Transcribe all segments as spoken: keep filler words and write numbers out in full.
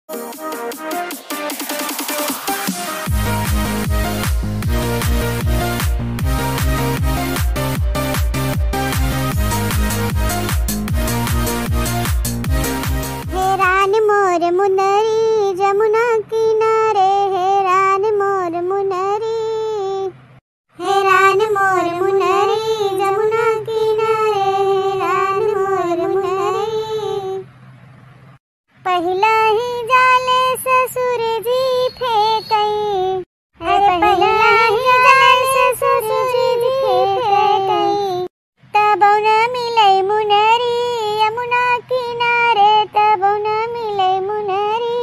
हैरान मोर मुनरी जमुना किनारे, हैरान मोर मुनरी। हैरान मोर मुनरी जमुना किनारे, हैरान मोर मुनरी। पहिला ही जाले ससुर जी फेंकई, अरे पहिला ही जाले ससुर जी फेंकई। तबौ न मिलै मुनरी यमुना किनारे, तबौ न मिलै मुनरी।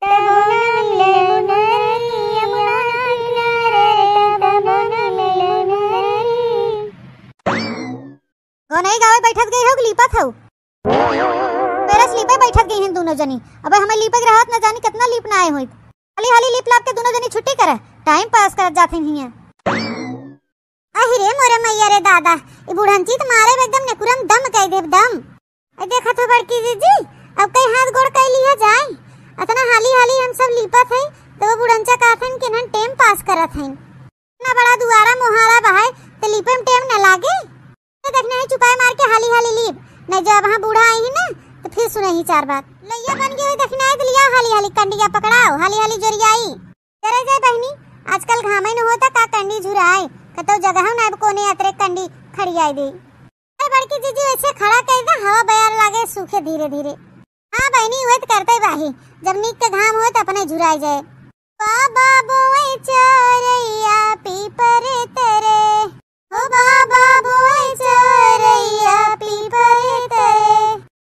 तबौ न मिलै मुनरी यमुना किनारे, तबौ न मिलै मुनरी। गौनई गावे बैठत गई हो कि लीपत हो? पेरस लीपे बैठत गई हैं दोनों जनी। अबे हमें लीपे के रहत न जानी कितना लीप ना आए होइत। हाली हाली लीप लाप के दोनों जनी छुट्टी करे, टाइम पास करत जात हैं हियां। अहि रे मोरे मैया रे दादा, ई बुढ़ंची त मारे में एकदम नेकुरम दम कई देब दम। ए देखत हो बड़की जीजी, अब कई हाथ गोड़ कई लिया जाए। अतना हाली हाली हम सब लीपत हैं, तो वो बुढ़ंचा कहत हैं कि इन्हन टेम पास करत हैं। इतना बड़ा दुआरा मोहारा बहाए, तो लीपे में टेम न लागे। तो देखना है चुपाए मार के हाली हाली लीप, नहीं जो अब हाँ बूढ़ा आई है ना, तो फिर सुने ही चार बात। लइया बन गई हुई देखना है तो लिया हाली हाली कंडिया पकड़ाओ, हाली हाली जोरियाई। जरे जाए बहिनी, आजकल घामे न होता का कंडी झुराए, कतौ जगह ना अब कोने अतरे कंडी खड़ियाई दे। अरे बड़की जीजी ऐसे खड़ा कर दे, हवा बयार लागे सूखे धीरे धीरे। हाँ बहिनी, उहे त करते बाही, जब नीक के घाम होए त अपने झुराई जाए। बाबा बोए चोरैया पीपर तरे, ओ बाबा बोए चोरैया पीपर तरे,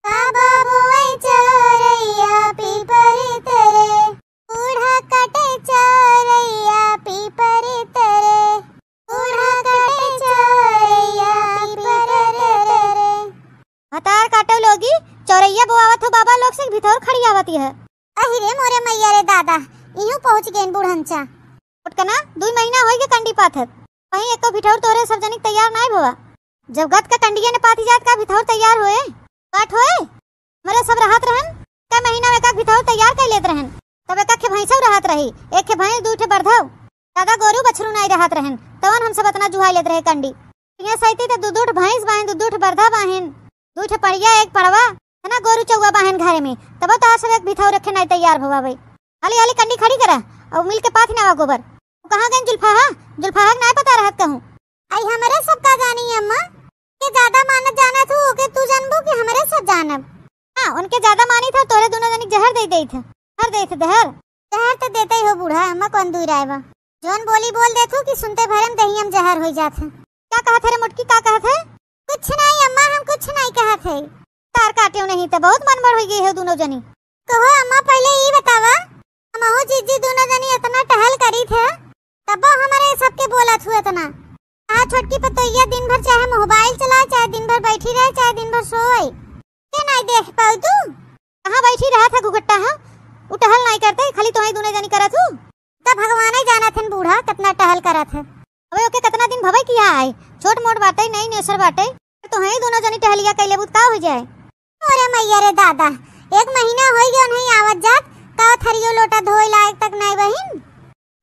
बाबा बोए चोरैया पीपर तरे, बूढ़ा काटे चोरैया पीपर तरे, बूढ़ा काटे चोरैया पीपर तरे। भतार काटो लोगी, चौरैया बोआवत हो बाबा लोग से भितौर खड़ी आवती है। अहि रे मोरे मैया रे दादा, इहूं पहुंच गए बुढ़ंचा। उठकना, दुई महीना होई के कंडी पाथत। कहीं एको भिठौर तोहरे सब जनिक तैयार नाय भवा। जब गत का कंडिया ने पाथी जात का भिठौर तैयार होए? पाठ होए? हमरे सब रहत रहन, कै महीना में का भिठौर तैयार कर लेत रहन। तब एक खे भैंसौ रहत रही, एक खे भैंस, दू ठे बरधौ। ज्यादा गोरू बछरू नाय रहत रहन, तवन हम सब अतना जुहाई लेत रहे कंडी। यहाँ सैती त दू दू ठे भैंस बाहिन, दू दू ठे बरधा बाहिन, दू ठे पड़िया, एक पड़वा, है ना, गोरू चौवा बाहिन घरे में, तबो तो सब एक भिथौ रखे नाई तैयार भवा भाई। हाली हाली कंडी खड़ी करा, और मिल के पाथ नावा गोबर। वो कहाँ गए जुल्फाहा? जुल्फाहा के नाय पता रहत कहूँ। आई हमरे सब का जानी अम्मा, के ज्यादा मानत जानत हूँ, ओके तू जानबू कि हमरे सब जानब? हाँ, उनके ज्यादा मानी था, तोरे दोनों जनी जहर दे दे था। हर दे थे दहर। जहर तो देते ही हो बूढ़ा, अम्मा कौन दूर आए बा। जौन बोली बोल देथू कि सुनते भरे में दहिया में जहर होई जात है। का कहत है रे मोटकी, का कहत है? कुछ नहीं अम्मा, हम कुछ नहीं कहत है। तार काट्यो नहीं तो बहुत मन बड़ होई गई हो दोनों जनी। कहो अम्मा, पहले ई बतावा, हमहू जीजी दोनों जनी इतना टहल करी थे, तबो हमारे सबके बोलत हुए इतना। आ छोटकी पतोहिया दिन भर चाहे मोबाइल चलाए, चाहे दिन भर बैठी रहे, चाहे दिन भर सोए, के नहीं देख पाऊ तू? कहाँ बैठी रहा था घुघट्टा, हाँ? उ टहल नहीं करते, खाली तोहई दोनों जनी करत हूँ। तब भगवान ही जानत हन बूढ़ा कितना टहल करत है। अबे ओके कितना दिन भवे किया आए, छोट मोट बाटे, नई नेसर बाटे, तो है दोनों जनी टहलिया कैले बुत का हो जाए। अरे मैया रे दादा, एक महीना होई गयो नहीं आवत जात, का थरियो लोटा धोए लायक तक नहीं बहिन।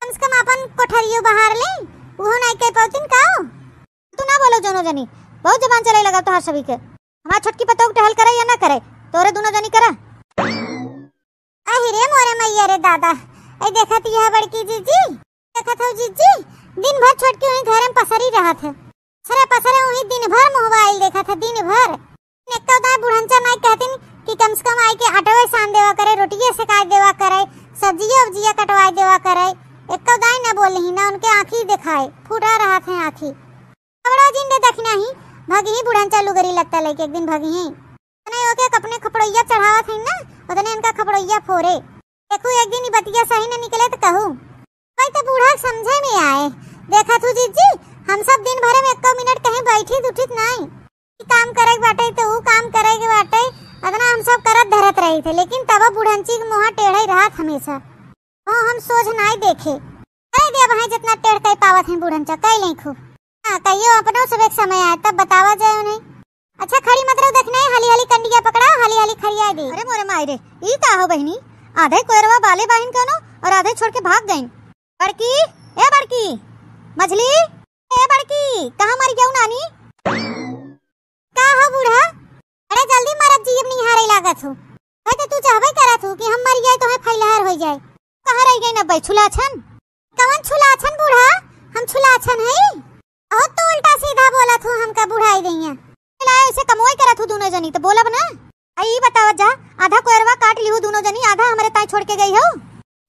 कम से कम अपन कोठरियो बहार ले, उहो नहीं कह पाउतिन का हो? तू ना बोलो दोनों जनी, बहुत जबान चले लगा तोहार सभी के। हमार छोटकी पतोह टहल करे या ना करे, तोरे दोनों जनी करा। अहि रे मोरे मैया रे दादा, ए देखत यह बड़की जीजी, देखत हो जीजी, दिन भर छोटकी वहीं घर में पसरी रहत है, पसरे पसरे वहीं दिन भर मोबाइल देखत है, दिन भर। एक्को दाई बुढ़ंचा नाई कहतिन कि कम से कम आई के आटवे सान देवा करे, रोटिये सेकाय देवा करे, सब्जिये उब्जिये कटवाय देवा करे। एक्को दाई ना बोलही, ना उनके आँखी देखाए, फूटा रहत है आँखी। खबड़ा जिन दे दखिना ही, भगही बुढ़ंचा लुगरी लत्ता लेके एक दिन भगही। तने ओके अपने खपड़ोइया चढ़ावत है ना, उतने इनका खपड़ोइया फोरे। देखू एक दिन ई बतिया सही न निकले त कहू। भाई तो बूढ़ा के समझे में आए। देखत हूँ जीजी, हम सब दिन भरे में एको मिनट कहीं बैठित उठित नाई। ई काम करे के बाटे तो ऊ काम करे के बाटे, अतना हम सब करत धरत रही थे, लेकिन तब बुढ़ंची के मुँहा टेढ़े रहत हमेशा। ओ हम सोझ नाई देखे। कह दे भाई जितना टेढ़ कह पावत हैं बुढ़ंचा, कह लें खूब। हाँ, कहियो अपनो सब एक समय आए तब बतावा जाए उन्हें। अच्छा खड़ी मत रहो, देखना है, हाली हाली कंडिया पकड़ा, हाली हाली खड़िया दे। अरे मोरे माई रे, ई का हो बहिनी? आधे कोयरवा बाले बाहिन कउनो और आधे छोड़ के भाग गइन। बड़की, ए बड़की, मझली, ए बड़की, कहाँ मर गयू नानी? का हो बूढ़ा? अरे जल्दी मरत जीव निहारे लागत हो। वह तो तू चाहबे करत हो कि हम मर जाए तो है फैलहार हो जाए। कहाँ रह गई न बई छुलाछन? कवन छुलाछन बूढ़ा? हम छुलाछन है? बहुत तो उल्टा सीधा बोलत हो, हमका बुढ़ाई दइया। ला ऐसे कमोई करत हो दोनों जनी तो बोलब ना। आ ई बतावत जा, आधा कोयरवा काट लिहू दोनों जनी, आधा हमरे ताई छोड़ के गई हो।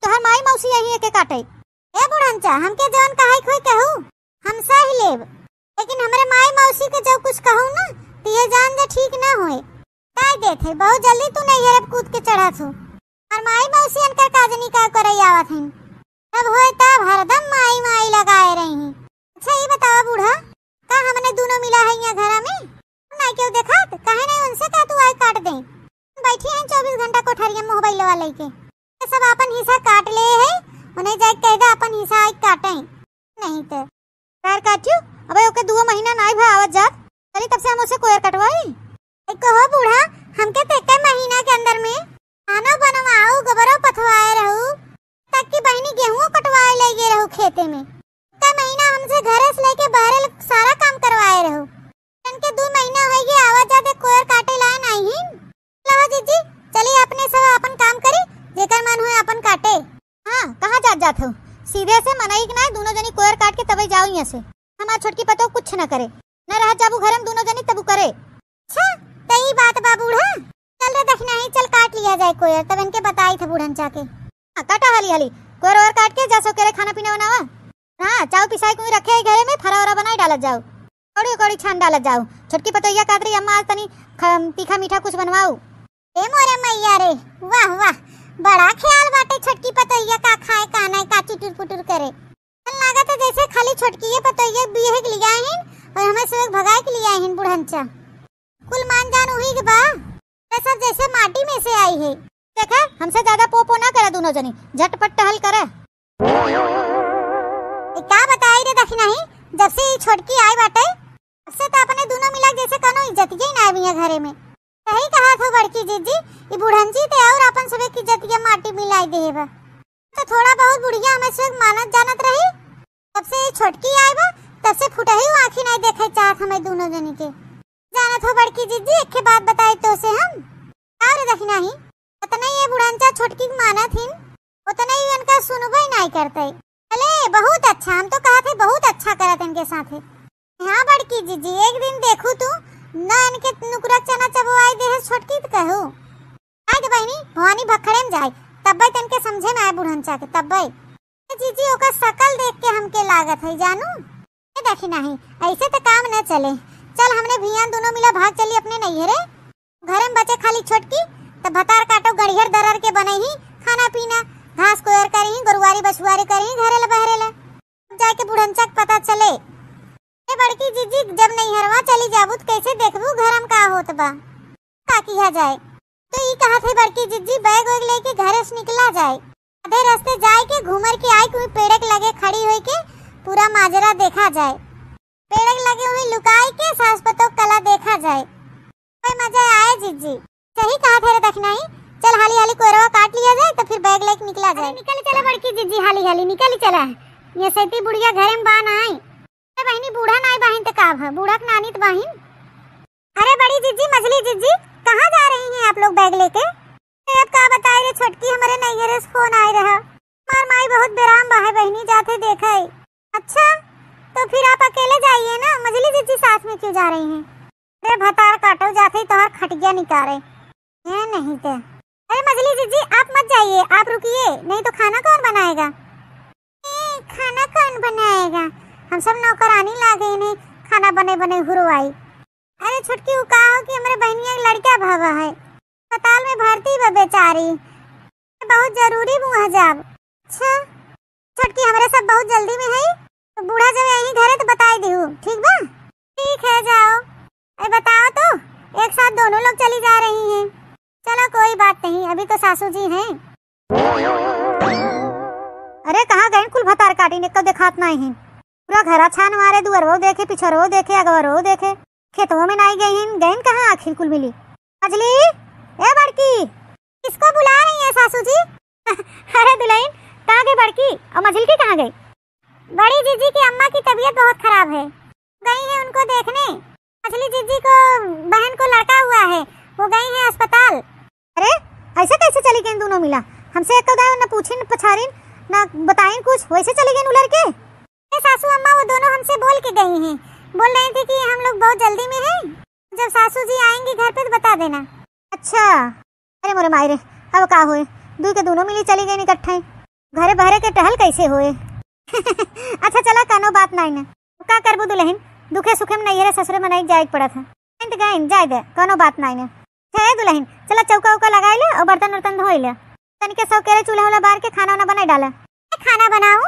तोहर माई मौसी यहीं एके काटे। ए बुढ़नचा, हमके जवन कहाई खोई कहू, हम सह लेब, लेकिन हमरे माई मौसी के जो कुछ कहू ना, तो ये जान जा ठीक ना होए। कह देत है, बहुत जल्दी तू नैहरे कूद के चढ़त हो। और माई मौसी अनकर काजनी का करे आवत हन। तब होए तब हरदम माई माई लगाए रही हैं। अच्छा ये बतावा बूढ़ा, का हमने दोनों मिला है यहाँ घरा में? ना क्यों देखत, काहे नहीं उनसे कह तू आई काट दे। बैठी हैं चउबीस घंटा कोठरिया में मोबाइलवा लेके। ये सब आपन हिस्सा काट ले है, उन्हें जाए कह दे आपन हिस्सा आई काटे। नहीं तो। यार काटियो, अबे ओके दुओ महीना नाई भा आवत जात, चली तब से हम उसे कोयर कटवाई। ए कहो बूढ़ा, हमके तो एक महीना के अंदर में खानो बनवाऊ, गोबरो पथवाए रहू, तक की बहिनी गेहूं कटवाए ले गए रहू खेते में। एक महीना हमसे घरे से लेके बहरे ले सारा काम करवाए रहू। इनके दू महीना हो गए, आवा जाते कोयर काटे ला नहीं। लो जीजी, चली अपने सब अपन काम करी, जेकर मन होए अपन काटे। हाँ, कहाँ जात जात हो? सीधे से मनई के ना, दोनों जनी कोयर काट के तबे जाओ यहाँ से। हमार छोटकी पतो कुछ न करे, न रह जाबू घर में दोनों जनी तबू करे। अच्छा, त ई बात बा बूढ़ा। चल रे दखिनाही, चल काट लिया जाए कोयर, तब इनके बताई था बूढ़न चाके। हाँ, काटा हाली हाली, कोयर ओयर काट के जा सो करे खाना पीना बनावा। हाँ, चाउ पिसाई कुई रखे है घरे में, फरा वरा बनाई डालत जाओ, कौड़ी कौड़ी छान डालत जाओ। छोटकी पतोहिया कहत रही, "अम्मा आज तनी ख-, तीखा मीठा कुछ बनवाओ।" ए मोरे मैया रे, वाह वाह, बड़ा ख्याल बाटे छोटकी पतोहिया का खाए का नहीं का चुटुर पुटुर करे। चल लागत है जैसे खाली छोटकी ये पतोहिया बिहे के लिए आए हैं और हमें सुबह भगाए के लिए आए हैं बुढ़नचा। कुल मान जान उही के बा, ये सब जैसे माटी में से आई है। देखा, हमसे ज्यादा पो पो ना करा दोनों जनी, झटपट टहल करा। ए, का बताई रे दखिनाही, जब से ई छोटकी आई बाटे, तब से तो अपने दोनों मिला जैसे कोनो इज्जतिये ही ना आवी है घरे में। सही कहा थो बड़की जीजी, ई बुढ़नची ते और अपन सबे की इज्जतिया माटी मिलाई देहे बा। तो थोड़ा बहुत बुढ़िया हमें से मानत जानत रही, तब से ई छोटकी आई बा, तब से फुटही आँखी नहीं देखे चाहत हमें दोनों जनी के। जानत हो बड़की जीजी, एक बात बताई तो से हम, और दखिनाही, उतने ये बुढ़नचा छोटकी के मानत हिन, उतने ही उनका सुनबे नाई करते। अले, बहुत अच्छा, हम तो कहत है, बहुत अच्छा करत इनके साथे। हाँ बड़की जीजी, एक दिन देखू तू, न इनके नुकरा चना चबवाई दे है छोटकी त कहू। आय दे बहिनी, भवानी भखड़े में जाए, तब्बे तनके समझे में आए बुढ़नचा के, तब्बे। ए जीजी, ओकर शकल देख के हमके लागत है, जानू। ए दखिनाही, ऐसे तो काम न चले। चल, हमने भियान दोनों मिला भाग चली अपने नैहरे। घरे में बचे खाली छोटकी, त भतार काटो गड़िहर दरर के बनई ही खाना पीना, घास कोयर करी ही, गोरुआरी बछुआरी करी ही, घरे ले बहरे ले। अब जाके बुढ़नचा के पता चले। ए बड़की जीजी, जब नैहरवा चली जाबू त कैसे देखबू घर में का होत बा, का किया जाए? तो ई कहा थे बड़की जीजी, बैग वैग लेके घरे से निकला जाए, आधे रास्ते जाए के घूमर के आए, कोई पेड़ के लगे खड़ी होई के पूरा माजरा देखा जाए। पेड़ के लगे हुई लुकाई के सास पतोह कला देखा जाए, कोई मजा आए जीजी। सही कहा थे रे दखिनाही, चल हाली हाली कोयरवा काट लिया जाए तो फिर बैग लेके निकला जाए। अरे निकल चला बड़की जीजी, हाली हाली निकल चला, ये सैती बुढ़िया घरे में बा ना आई। अरे बहिनी, बूढ़ा नाई बाहिन त का भा, बूढ़ा के नानी त बाहिन। अरे बड़ी जीजी, मझली जीजी, कहाँ जा रही हैं आप लोग बैग लेके? ए, अब का बताई रे छोटकी, हमरे नैहरे से फोन आए रहा। हमार माई बहुत बेराम बा है बहिनी, जाते देखे। अच्छा, तो फिर आप अकेले जाइए ना, मझली जीजी साथ में क्यों जा रही हैं? अरे भतार काटो, जाते ही तोहर खटिया निकारे। ये नहीं ते। अरे मझली जीजी, आप मत जाइए, आप रुकिए, नहीं तो खाना कौन बनाएगा? ए, खाना कौन बनाएगा? हम सब नौकरानी लागे इन्हें खाना बने बने हुरवाई। अरे छोटकी, उ का हो कि हमरे बहनिया के लड़का भवा है, अस्पताल में भर्ती बा बेचारी, बहुत जरूरी मुँह जाब। अच्छा छोटकी, हमरे सब बहुत जल्दी में है, तो बूढ़ा जब यहीं घरे तो बताई दिहू, ठीक बा? ठीक है, जाओ। अरे बताओ तो, एक साथ दोनों लोग चली जा रही हैं। चलो कोई बात नहीं, अभी तो सासू जी हैं। अरे कहाँ गइन कुल भतार काटी ने, कब देखात नाई हैं। पूरा घरा छान मारे, दुअरवो देखे, पिछरवो देखे, अगवरवो देखे, खेतवो में नाई गई हैं, गइन कहाँ आखिर कुल मिली। मझली, ए बड़की, किसको बुला रही है सासू जी। अरे दुलहिन, कहाँ गई बड़की और मझिलकी कहाँ गई? बड़ी जीजी की अम्मा की तबीयत बहुत खराब है, गई है उनको देखने। मझली जीजी को, बहन को लड़का हुआ है, वो गई है अस्पताल। अरे, ऐसे कैसे चली गईं दुनो मिला? हमसे एक्को दाईं न पूछिन पछारिन, न बताइन कुछ, वैसे चली गईं उलर के? अरे सासू अम्मा, वो दोनों हमसे बोल के गई हैं, बोल रही थी कि हम लोग बहुत जल्दी में हैं, जब सासू जी आएंगी घर पे तो बता देना। अच्छा, अरे मोरे माई रे, अब का होए, दुई के दुनो मिली चली गईं इकट्ठे, घरे बहरे के टहल कैसे होए? अच्छा चला, कौनो बात नाई न, का करबू दुलहिन, दुखे सुखे में नैहरे ससुरे मनई के जाए के पड़त है। गईं त गईं, जाए दे, कौनो बात नाई न। हे दुलहिन, चला चौका उका लगाई ले और बर्तन उर्तन धोई ले, तनिके सौकेरे चूल्हा उल्हा बार के खाना वाना बनाई डाले। मैं खाना बनाऊं?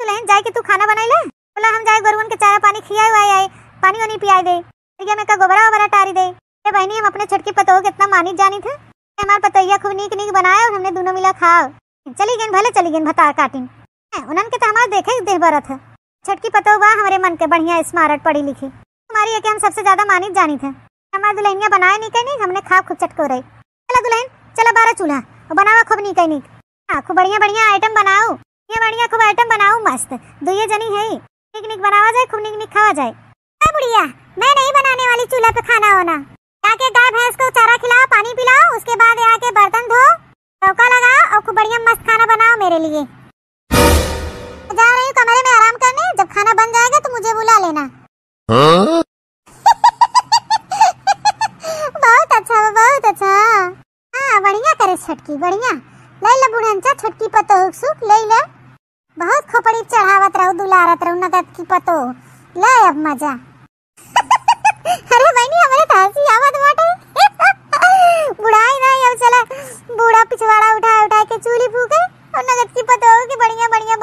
दुलहिन, जाए के तू खाना बनाई ले, बोला हम जाए गोरुअन के चारा पानी खियाए उआए आई, पानी वानी पियाए दे, बढ़िया में का गोबरा ओबरा टारी दे। ए बहिनी, हम अपने छोटकी पतोह के इतना मानित जानित है, हमार पतोहिया खूब नीक नीक बनाए और हमने दुनो मिला खाओ। चली गईं, भले चली गईं भतार काटिन। हैं, उन्हन के तो हमार देखे ही देह बरत है। छोटकी पतोह बा हमरे मन के बढ़िया, स्मार्ट, पढ़ी लिखी। हमारी एके हम सबसे ज्यादा मानित जानित है। हमार दुलहिनिया बनाए नीक नीक, हमने खाब खूब चटकोरे। चला दुलहिन, चला बारा चूल्हा और बनावा खूब नीक नीक। हाँ, खूब बढ़िया बढ़िया आइटम बनाऊ, ये बढ़िया खूब आइटम बनाऊ, मस्त। दुइये जनी है, नीक नीक बनावा जाए, खूब नीक नीक खावा जाए। ए बुढ़िया, मैं नहीं बनाने वाली चूल्हा पे खाना वाना। जाके गाय भैंस को चारा खिलाओ, पानी पिलाओ, उसके बाद आके बर्तन धो, चौका लगाओ और खूब बढ़िया मस्त खाना बनाओ मेरे लिए। जा रही हूँ कमरे में आराम करने, जब खाना बन जाएगा तो मुझे बुला लेना। हाँ? बहुत अच्छा बा, बहुत अच्छा। हाँ, बढ़िया करे छोटकी, बढ़िया। ले ले बुढ़नचा, छोटकी पतोह के सुख ले ले। बहुत खोपड़ी चढ़ावत रहू, दुलारत रहू नगद की पतोह। ले अब मजा। अरे बहिनी, हमरे तो हंसी आवत बाटे। बुढ़ाई ना, अब चला बूढ़ा पिछवाड़ा उठा उठा के चूल्ही फूके और नगद की पतोह की बढ़िया बढ़िया